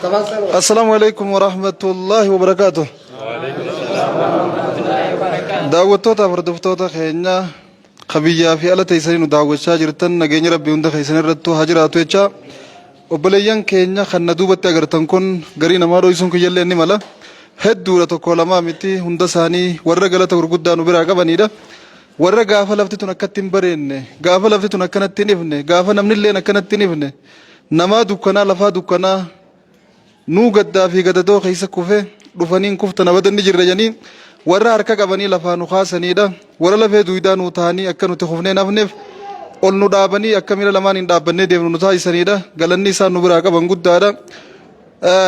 Assalaamu alaikum warahmatullaahi wabarakaatuh. Daawwattoota hordoftoota keenya ka biyyaa fi ala teessanii nu daawwachaa jirtan, nageenya Rabbii hunda keessan irrattuu haa jiraatu jecha, obboleeyyan keenya kan na duubatti agartan kun garii namaa dhoysuun kiyyallee ni mala. Hedduudha, tokko lamaa miti, hunda isaanii warra galata gurguddaa nu biraa qabanidha. Warra gaafa lafti tun akkatti hin bareenne, gaafa lafti tun akkanatti hin ifne, gaafa namnilleen akkanatti hin ifne, namaa dukkanaa, lafaa dukkanaa, nuu gaddaa fi gadadoo keessa kufe dhufaniin kuftan abadan ni jirra jedhanii warra harka qabanii lafaa nu kaasaniidha. Warra lafee duwidaa nuu ta'anii akka nuti kufnee nafneef ol nu dhaabanii akka miila lamaan hin dhaabbannee deemnu nu taasisaniidha. Galanni isaan nu biraa qaban guddaadha.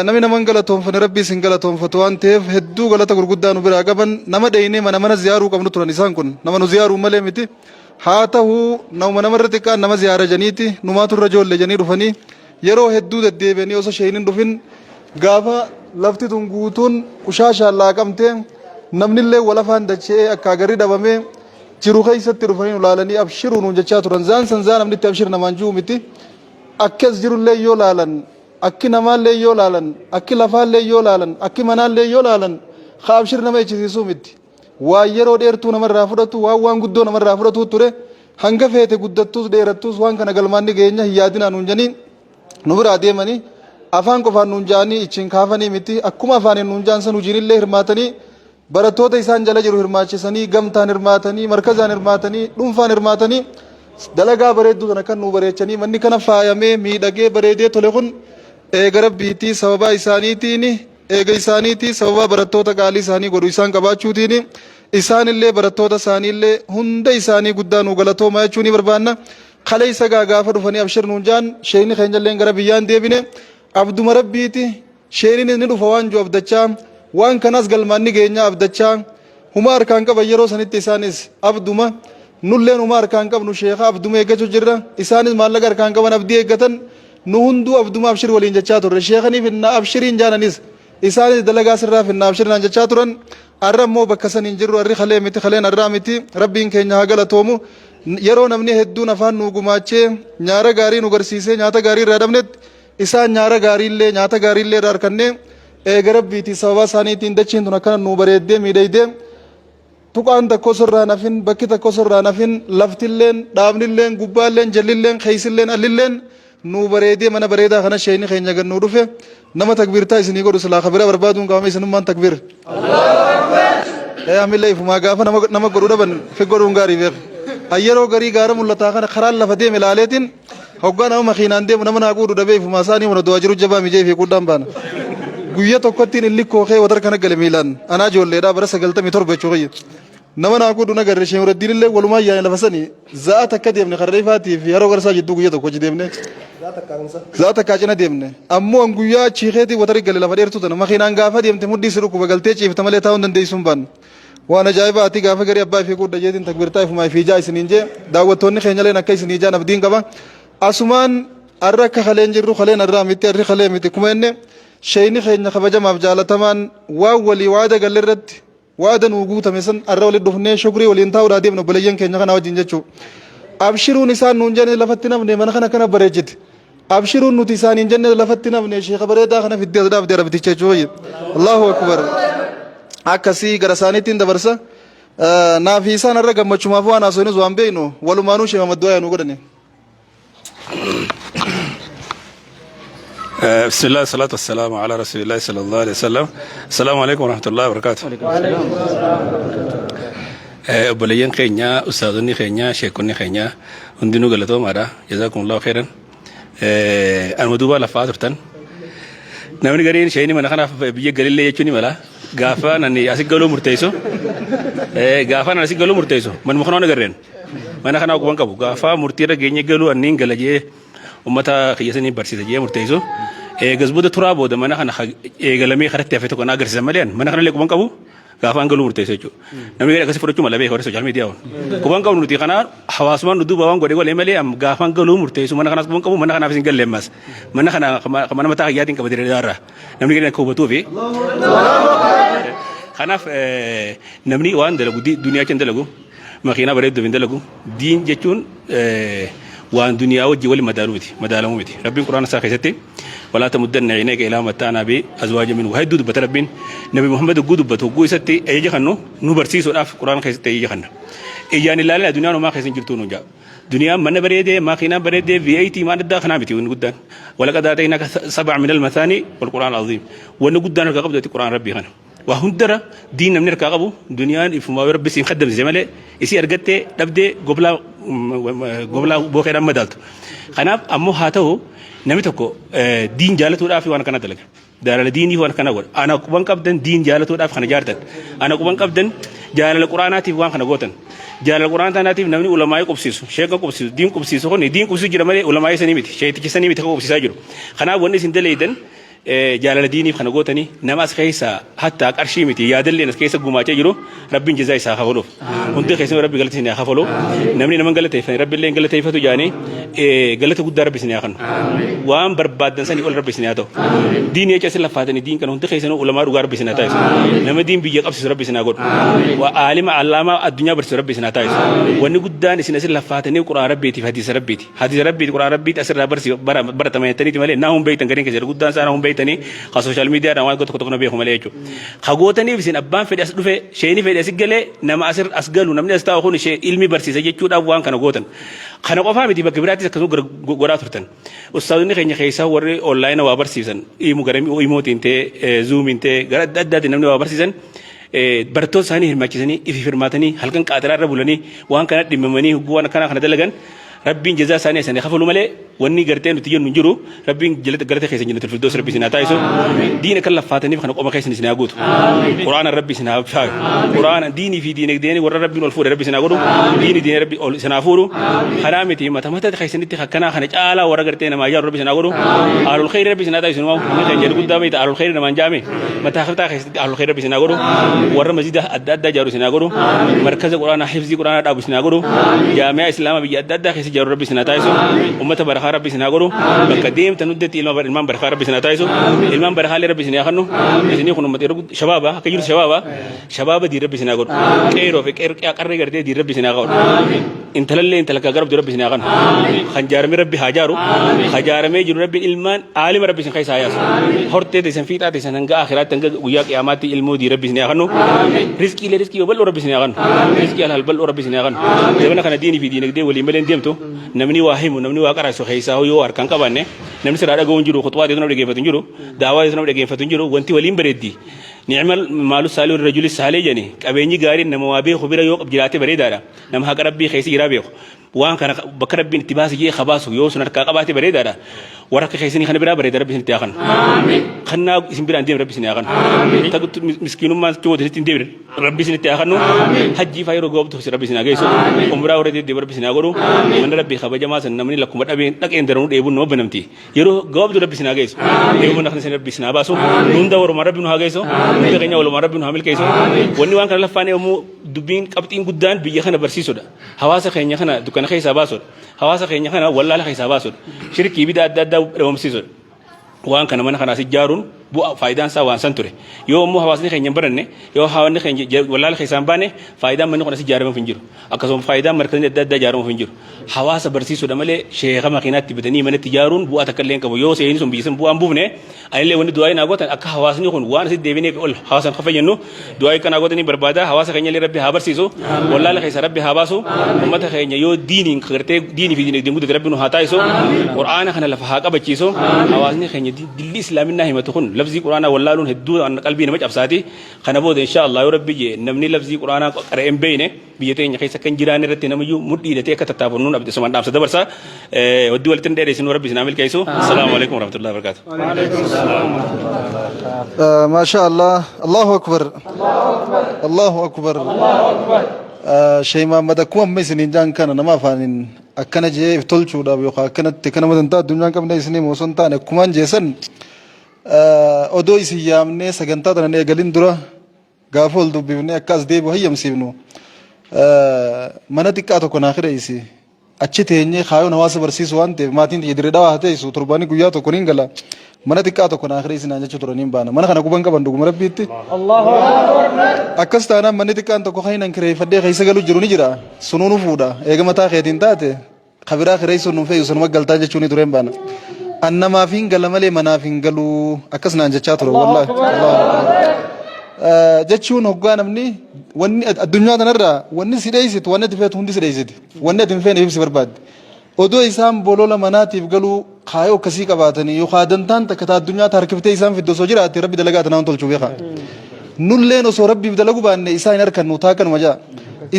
Namni nama hin galatoonfanne Rabbi isin galatoonfatu waan ta'eef, hedduu galata gurguddaa nu biraa qaban. Nama dheeynee mana mana ziyaaruu qabnu turan isaan kun, nama nu ziyaaruu malee miti. Haa ta'u, nama namarra xiqqaan nama ziyaara janiiti, numaatu irra ijoollee janii dhufanii yeroo hedduu deddeebi'anii osoo sheeyniin dhufin, gaafa lafti tun guutuun qushaashaan laaqamtee, namnillee walafaan dacha'ee akka agarri dhabamee jiru keessatti dhufanii nu laalanii abshiruu nuun jechaa turan. Zaan san zaa namni itti abshir namaan jiru miti. Akkas jirullee yoo laalan, akki namaallee yoo laalan, akki lafaallee yoo laalan, akki manaallee yoo laalan, ka abshir nama echisiisuu miti. Waan yeroo dheertuu namarraa fudhatu, waan waan guddoo namarraa fudhatu ture. Hanga feete guddattuus dheerattuus waan kana galmaan ni geenya hin yaadinaa nuun janii nu biraa deemanii, afaan qofaan nuun ja'anii ichiin kaafanii miti. Akkuma afaaniin nuun ja'an san hojiinillee hirmaatanii, barattoota isaan jala jiru hirmaachisanii, gamtaan hirmaatanii, markazaan hirmaatanii, dhuunfaan hirmaatanii, dalagaa bareedduu sana kan nuu bareechanii, manni kana faayamee miidhagee bareedee tole kun eega Rabbiitii sababaa isaaniitiin, eega isaaniitii sababaa barattoota qaalii isaanii godhu isaan qabaachuutiin, isaanillee barattoota isaaniillee hunda isaanii guddaa nuu galatoomaa jechuu ni barbaanna. Kaleessa gaa gaafa dhufanii abshir nuun jaan, sheekni keenyallee gara biyyaan deebine, abduma Rabbiiti. Sheeninis ni dhufa waan jiru abdachaa, waan kanas galmaan ni geenya abdachaa, humaa harkaan qaban yeroo sanitti. Isaanis abduma, nulleen humaa harkaan qabnu, sheeka abduma eeggachuu jirra. Isaanis maallaqa harkaan qaban, abdii eeggatan. Nu hunduu abduma abshir waliin jechaa turre. Sheekaniif inna abshiriin jaananis, isaanis dalagaa sirraa finna abshirnaan jechaa turan. Arra immoo bakka san hin jirru. Arri kalee miti, kaleen arraa miti. Rabbiin keenya haa galatoomu. Yeroo namni hedduun afaan nu gumaachee nyaara gaarii nu garsiisee nyaata gaarii irraa dhabnetti, isaan nyaara gaariillee nyaata gaariillee irraa harkannee, eega Rabbiitii sababaa isaaniitiin dachiin tun akkana nuu bareeddee miidhaydee, tuqaan takka osoo irraa nafin, bakki takka osoo irraa nafin, laftilleen, dhaabnilleen, gubbaalleen, jallilleen, keessilleen, allilleen nuu bareedee, mana bareedaa kana sheeyni keenya gad nuu dhufe. Nama takbiirtaa isinii godhu silaa kabira barbaaduun qabame, isinummaan takbiir. Ee, amillee ifumaa gaafa nama godhu dhaban fi godhuun gaarii beek. Yeroo garii gaara mul'ataa kana karaan lafa deeme ilaaleetiin, hoggaa nama makiinaan deemu nama naa quudhu dhabee, ifumaa isaanii mana du'aa jiru jabaa mijee fi quudhaan baana. Guyya tokkottiin illi kookee watar kana gale miilaan, anaa ijoolleedhaa, bara 97 jechuu kiyya. Nama naa quudhu nagarre. Sheekh Nuraddiin illee walumaa yaane lafa sanii za'a takka deemne, karra ifaatii fi haroo garsaa jidduu guyya tokko hojii deemne. Za'a takkaa cina deemne. Ammoo an guyyaa achii keetii watari gale lafa dheertuu tana makiinaan gaafa deemte mudhii si dhukkuba, galtee ciifta malee taa'uu hin dandeessu hin baanne. Waan ajaa'ibaati. Gaafa garii abbaa ifii quudha jeetiin takbiirtaa ifumaa ifii ijaa isiniin jee, daawwattoonni keenyaleen akka isinii ijaan abdiin qaba. Asumaan arra akka kaleen jirru, kaleen arraa miti, arri kalee miti. Kuma inni sheeyni keenya kabajamaaf jaalatamaan waan walii waada galle irratti waada nuu guutame san arra walitti dhufnee shukrii waliin taa'uudhaa deemna obboleeyyan keenya kana wajjin jechuu. Abshiruun isaan nuun jenne lafatti nafne, mana kana kana bareechite. Abshiruun nuti isaaniin jenne lafatti nafne, sheeka bareedaa kana fiddee as dhaabde Rabbicha jechuu. Allahu akbar. Akkasii gara isaaniittiin dabarsa. Naafi isaan har'a gammachumaaf waan haasofnus waan beeknu, walumaanuu sheema maddu'aa nu godhani. بسم الله، الصلاة والسلام على رسول الله صلى الله عليه وسلم. السلام عليكم ورحمة الله وبركاته. Obboleeyyan keenya, ustaazonni keenya, sheekonni keenya hundinuu galatoomaadha. جزاكم الله خيرا. Anuma duuba lafaa turtan. Namni gariin sheeyni mana kanaaf biyya galillee jechuun ni mala. Gaafa nani asi galuu murteessu, gaafa nani asi galuu murteessu manuma kana waan agarreen. Mana kanaa quban qabu. Gaafa murtii irra geenye galuu anniin gala jee ummata kiyya sanii barsiisa jee murteessu. Eegas booda turaa booda mana kana eegalamee karatti hafe tokko na agarsiisan malee mana kanallee quban qabu, gaafa an galuu murteessu jechuudha. Namni gadi akkasii fudhachuu mala beeka warri social media kun. Quban qabnu nuti kana, hawaasummaan nu duuba waan godhe godhe malee gaafa an galuu murteessu mana kanaas quban qabu, mana kanaafis hin galle ammas. Mana kana mana mataa kiyyaatiin qabatee irraa namni gadi akka hubatuufi. Kanaaf namni waan dalagu duniyaa hin dalagu, makiinaa bareedduu hin dalagu. Diin jechuun waan duniyaa wajjin waliin madaaluu miti, madaalamuu miti. Rabbiin Quraana isaa keessatti Walaa tamuddanna aynayka ilaa maa matta'naa bihi azwaajan minhum. Waa hedduu dubbata Rabbiin. Nabi Muhammad hogguu dubbatu hogguu isatti ajaja kannu nu barsiisuudhaaf Qur'aana keessatti ajaja kanna. Ijaan hin laalina addunyaan homaa keessa hin jirtuu nuun ja'a. Duniyaan mana bareedee, makiinaa bareedee, V8 maal addaa kanaa miti wanni guddaan. Walaqad aataynaka sab'a minal mathaani wal Qur'aan aziim. Wanni guddaan harkaa qabdu ati Qur'aan Rabbii kana. Waa hundara diin namni harkaa qabu duniyaan ifumaa Rabbi siin kaddamsise malee isii argattee dhabdee goblaa goblaa bookeedhaan madaaltu. Kanaaf ammoo haa ta'u namni tokko diin jaalatuudhaaf waan akkana dalaga. Jaalala diinii waan akkana godha. Ana quban qabdan diin jaalatuudhaaf kana jaartan. Ana quban qabdan jaalala quraanaatiif waan kana gootan. Jaalala quraana tanaatiif namni ulamaa'ii qubsiisu, sheeka qubsiisu, diin qubsiisu kun diin qubsiisu jira malee ulamaa'ii sanii miti, sheeticha sanii miti kan qubsiisaa jiru. Kanaaf wanni isin daleeydan jaalala diiniif kana gootanii nama as keessa hattaa qarshii miti yaadalleen as keessa gumaachaa jiru rabbiin jazaa isaa kafaluuf. Hundi keessan rabbi galata isin haa kafalu. Namni nama galateeffate rabbi illee galateeffatu jaanii galata guddaa rabbi isin haa kennu. Waan barbaaddan sanii ol rabbi isin haa ta'u. Diin jecha isin laffaatanii diin kana hundi keessanuu ulamaa dhugaa rabbi isin haa taasisu. Nama diin biyya qabsiisu rabbi isin haa godhu. Waa aalima allaamaa addunyaa barsiisu rabbi isin haa taasisu. Wanni guddaan isin asin laffaatanii quraan rabbiitiif hadiisa rabbiiti. Hadiisa rabbiiti quraan rabbiiti asirraa barsi baratama jettaniiti malee naa hun beektan gariin keessan guddaan isaa naa hun beektanii ka sooshaal miidiyaadhaan waan tokko tokko na beeku malee jechuudha. Ka gootaniif isin abbaan fedhe as dhufe sheeyni fedhe asi galee nama asir as galu namni as taa'u kun ishee ilmi barsiisa jechuudhaaf waan kana gootan. Kana qofaa miti bakka biraattis akkasuma godhaa turtan. Ustaazonni keenya keessaa warri onlaayina waa barsiisan imu gara imootiin ta'e zuumiin ta'e gara adda addaatiin namni waa barsiisan barattoota isaanii hirmaachisanii ifi hirmaatanii halkan qaaxiraa irra bulanii waan kana dhimmamanii hogguu waan akkanaa kana dalagan Rabbiin jazaa isaanii isanii kafalu malee wanni gartee nuti jennu hin jiru. Rabbiin galata keessan jannatul firdaus Rabbi isin haa taasisu. Diina kan laffaataniif kana qoma keessan isin haa guutu. Qur'aana Rabbi isin haa faayu. Qur'aana diinii fi diinagdeen warra Rabbiin ol fuudhe Rabbi isin haa godhu. Diini diina Rabbi ol isin haa fuudhu. Kanaa miti mata mata keessanitti akkanaa kana caalaa warra gartee namaa ijaaru Rabbi isin haa godhu. Aalul kheyri Rabbi isin haa taasisu. Namni keenya jedhu guddaa beekta aalul kheyri namaan jaame. Mataa kiftaa keessatti ahlul khayr rabbi isin haa godhu. Warra masjida adda addaa ijaaru isin haa godhu. Markaza quraanaa hifzii quraanaa dhaabu isin haa godhu. Jaami'aa islaamaa biyya adda addaa keessa ijaaru rabbi isin haa taasisu. Ummata barakaa rabbi isin haa godhu. Bakka deemtan hundatti ilma ilmaan barakaa rabbi isin haa taasisu. Ilmaan barakaallee rabbi isin haa kennu. Isinii kun ummata yeroo shabaaba akka jiru shabaaba. Shabaaba diin rabbi isin haa godhu. Qeeroo fi qarree gartee diin rabbi isin haa godhu. Intalallee intala kan garabdu rabbi isin haa kennu. Kan jaarame rabbi haa jaaru. Kan jaaramee jiru rabbiin ilmaan aalima rabbi isin keessa haa yaasu. Hortee teessan fiixaa teessan hanga akhiraatti hanga guyyaa qiyaamaatti ilmoo dii rabbi isin haa kennu. Rizqiilee rizqii bal'oo rabbi isin haa kennu. Rizqii halal bal'oo rabbi isin haa kennu. Zabana kana diinii fi diinagdee waliin malee hin deemtu. Namni waa himu namni waa qaraasu keessaa yoo harkaan qabaanne namni sirraa dhaga'u hin jiru khuxbaa teessu nama dhaggeeffatu hin jiru daawaa teessu nama dhaggeeffatu hin jiru wanti waliin bareeddi. Ni'mal maalu saalih rajuli saalih jedhani qabeenyi gaariin nama waa beeku bira yoo jiraate bareedaadha. Nama haqa rabbii keessa jiraa beeku. Waan kana bakka rabbiin itti baase jee kabaasu yoo sun harkaa qabaate bareedaadha. Warra akka keessanii kana biraa bareeda rabbi isinitti haa kennu. Kannaa isin biraan deemne rabbi isin haa kennu. Taguttu miskiinummaan sitti woote sitti hin deemne rabbi isinitti haa kennu. Hajjii faa yeroo gabaabdu rabbi isin haa geessu. Umraa warra deddeebi'u rabbi isin haa godhu. Mana rabbii kabajamaa san namni lakkuma dhabeen dhaqeen daranuu dheebuun nama banamti. Yeroo gabaabduu rabbi isin haa geessu. Yeroo mana kana rabbi isin haa baasu. Nu hunda walumaan rabbi nu haa geessu. Hunda keenya walumaan rabbi nu haa milkeessu. Wanni waan kana laffaanee immoo dubbiin qabxiin guddaan biyya kana barsiisudha. Hawaasa keenya kana dukkana keessaa baasudha. Hawaasa keenya kana wallaala keessaa baasudha. Shirkii bidaa adda addaa dhabamsiisudha. Waan kana mana kanaas ijaaruun bu'aa faayidaan isaa waan san ture. Yoo immoo hawaasni keenya hin baranne, yoo hawaasni keenya wallaala keessaa hin baane, faayidaan manni kun as ijaaramuuf hin jiru. Akkasuma faayidaan markazni adda addaa ijaaramuuf hin jiru. Hawaasa barsiisuudha malee sheeka makiinaatti bitanii manatti ijaaruun bu'aa takka illee hin qabu. Yoo seeyni sun biyya san bu'aa hin buufne, anillee wanni du'aa'ii naa gootan akka hawaasni kun waan asitti deebineef ol hawaasan kan fayyadnu du'aa'ii akka naa gootanii barbaada. Hawaasa keenya illee rabbi haa barsiisu. Wallaala keessa rabbi haa baasu. Ummata keenya yoo diiniin gartee diinii fi diinagdeen guddate rabbi nu haa taasisu. Qur'aana kana lafa haa qabachiisu. Hawaasni keenya dilli islaaminaa himatu kun lafzii qur'aanaa wallaaluun hedduu qalbii nama cabsaati. Kana booda inshaa Allah yoo rabbi jee namni lafzii qur'aanaa qara'ee hin beekne biyya teenya keessa kan jiraanne irratti namiyyuu mudhii hidhatee akka tattaafannuun abdi sumaan dhaamsa dabarsa. Waddii walitti hin dheeressinuu rabbi isin haa milkeessu. Assalaamu alaikum warahmatullahi wabarakatuh. Maashaa Allah. Allahu Akbar. Allahu Akbar. Sheey Mahammad akkuma amma isiniin jaan kana nama afaaniin akkana jee if tolchuudhaaf yookaan akkanatti kana madantaa addunyaan qabne isinii osoo hin taane akkumaan jeessan odoo isin yaamnee sagantaa tanan eegalin dura gaafa ol dubbifnee akka as deebi'u hayyamsiifnu mana xiqqaa tokko naa kireessi. Achi teenyee kaayoon hawaasa barsiisu waan ta'eef maatiin tiyya dirree dhawaa haa teessu torbaanii guyyaa tokko niin gala. Mana xiqqaa tokko naa kireessi naan jechuu turaniin baana. Mana kana quban qaban dhuguma rabbiitti. Akkas taanaan manni xiqqaan tokko kan hin kireeffadhee keessa galu jiru ni jira. Sunuu nu fuudha. Eega mataa keetiin taate kabiraa kireessuun nu feeyu sanuma galtaa jechuu ni tureen baana. An namaaf hin gala malee manaaf hin galu akkas naan jechaa ture wallaahi. Jechuun hoggaa namni wanni addunyaa tanarraa wanni si dheeysitu wanni ati feetu hundi si dheeysiti. Wanni ati hin feene si barbaaddi. Odoo isaan bolola manaatiif galuu kaayoo akkasii qabaatanii yookaan dantaan takka ta addunyaa ta harkiftee isaan fiddu osoo jiraatte rabbi dalagaa tanaan tolchuu beeka. Nulleen osoo rabbiif dalagu baanne isaan hin harkannu taa kanuma ja'a.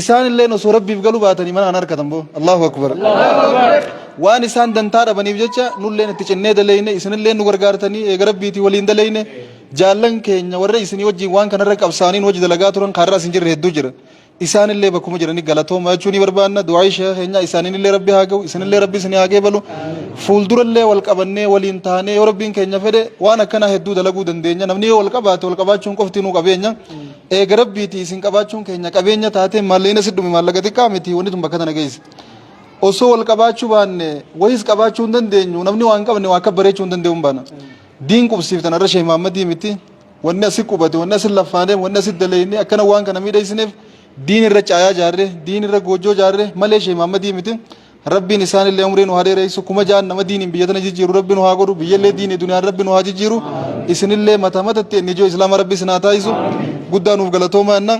Isaan illeen osoo rabbiif galuu baatanii mana kana harkatan boo. Allahu akbar. Waan isaan dantaa dhabaniif jecha nulleen itti cinnee daleyne isinilleen nu gargaartanii eega rabbiitii waliin daleyne jaallan keenya warra isinii wajjin waan kanarra qabsaaniin wajji dalagaa turan kaarraa isin jirre hedduu jira. Isaanillee bakkuma jiranii galatooma jechuu ni barbaanna. Du'aa'ii sheekha keenyaa isaaniinillee rabbi haa ga'u, isinillee rabbi isinii haa qeebalu. Fuuldurallee wal qabannee waliin taanee yoo rabbiin keenya fedhe waan akkanaa hedduu dalaguu dandeenya. Namni yoo wal qabaate wal qabaachuun qofti nuu qabeenya. Eega rabbiitii isin qabaachuun keenya qabeenya taatee maallaqni asi dhume maallaqa xiqqaa miti wanni tun bakka tana geesse. Osoo wal qabaachuu baanne wayiis qabaachuu hin dandeenyu namni waan qabne waa akka bareechuu hin danda'u hin baana. Diin qubsiiftan har'a Sheekh Mahammadii miti. Wanni asi qubate, wanni asi laffaaneef, wanni asi daleeyne akkana waan kana miidhaysineef diin irra caayaa jaarre, diin irra goojjoo jaarre malee Sheekh Mahammadii miti. Rabbiin isaanillee umrii nu haa dheereysu 6000 nama diiniin biyya tana jijjiiru rabbi nu haa godhu biyyallee diinii duniyaan rabbi nu haa jijjiiru isinillee mata matatti inni ijoo islaama rabbi isin haa taasisu guddaa nuuf galatoomaa jenna.